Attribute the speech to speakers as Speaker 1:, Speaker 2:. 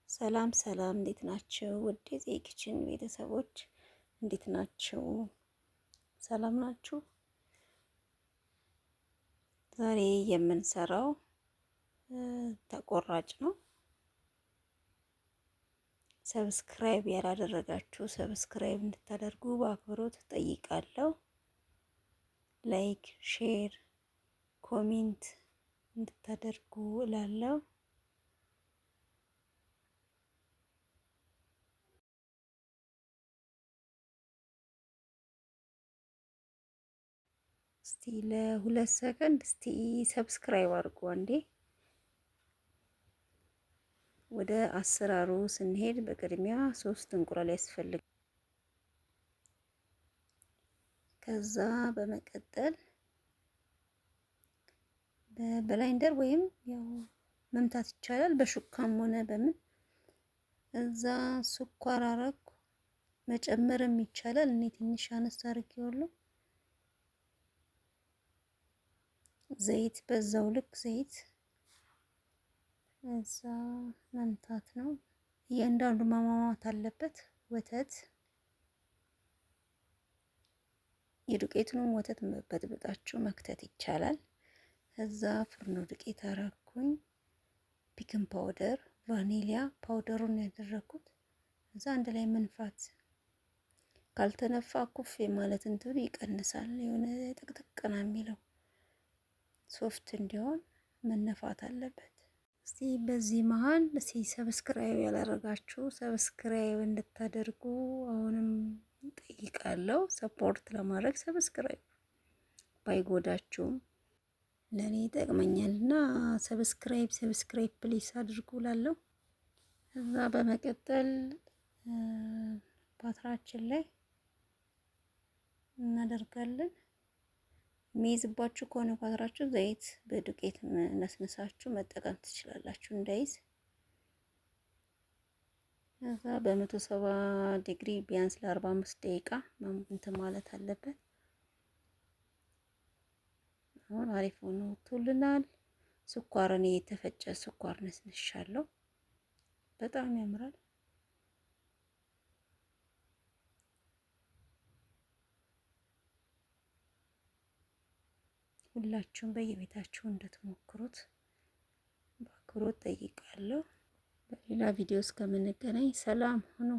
Speaker 1: ሰላም ሰላም፣ እንዴት ናችሁ? ውድ የዜ Kitchen ቤተሰቦች እንዴት ናችሁ? ሰላም ናችሁ? ዛሬ የምንሰራው ተቆራጭ ነው። Subscribe ያላደረጋችሁ subscribe እንድታደርጉ በአክብሮት እጠይቃለሁ። Like፣ share፣ comment እንድታደርጉ እላለሁ። እስቲ ለ2 ሰከንድ እስቲ subscribe አድርጉ አንዴ። ወደ አሰራሩ ስንሄድ በቅድሚያ ሶስት እንቁላል ያስፈልጋል። ከዛ በመቀጠል በ blender ወይም ያው መምታት ይቻላል፣ በሹካም ሆነ በምን። እዛ ስኳር አረኩ፣ መጨመርም ይቻላል። እኔ ትንሽ አነስ አድርጌዋለሁ። ዘይት በዛው ልክ ዘይት እዛ መምታት ነው። እያንዳንዱ ማሟሟት አለበት። ወተት የዱቄቱንም ወተት በጥብጣችሁ መክተት ይቻላል። እዛ ፍርኖ ዱቄት አረኩኝ። Baking powder፣ ቫኒሊያ powder ኡን ያደረኩት እዛ አንድ ላይ መንፋት። ካልተነፋ ኩፍ ማለት እንትኑ ይቀንሳል። የሆነ ጥቅጥቅ ነው የሚለው፣ soft እንዲሆን መነፋት አለበት። እስቲ በዚህ መሀል እስቲ subscribe ያላረጋችሁ subscribe እንድታደርጉ አሁንም ጠይቃለሁ። Support ለማድረግ subscribe ባይጎዳችሁም ለእኔ ይጠቅመኛል እና subscribe subscribe please አድርጉ እላለሁ። እዛ በመቀጠል ፓትራችን ላይ እናደርጋለን። የሚይዝባችሁ ከሆነ ፓትራችሁ ዘይት በዱቄት ነስንሳችሁ መጠቀም ትችላላችሁ እንዳይዝ። እዛ በ170 ዲግሪ ቢያንስ ለ45 ደቂቃ እንትን ማለት አለበት። አሁን አሪፍ ሆኖ ወጥቶልናል። ስኳር እኔ የተፈጨ ስኳር ነስንሻለሁ። በጣም ያምራል። ሁላችሁም በየቤታችሁ እንድትሞክሩት በአክብሮት ጠይቃለሁ። በሌላ ቪዲዮ እስከምንገናኝ ሰላም ሁኑ።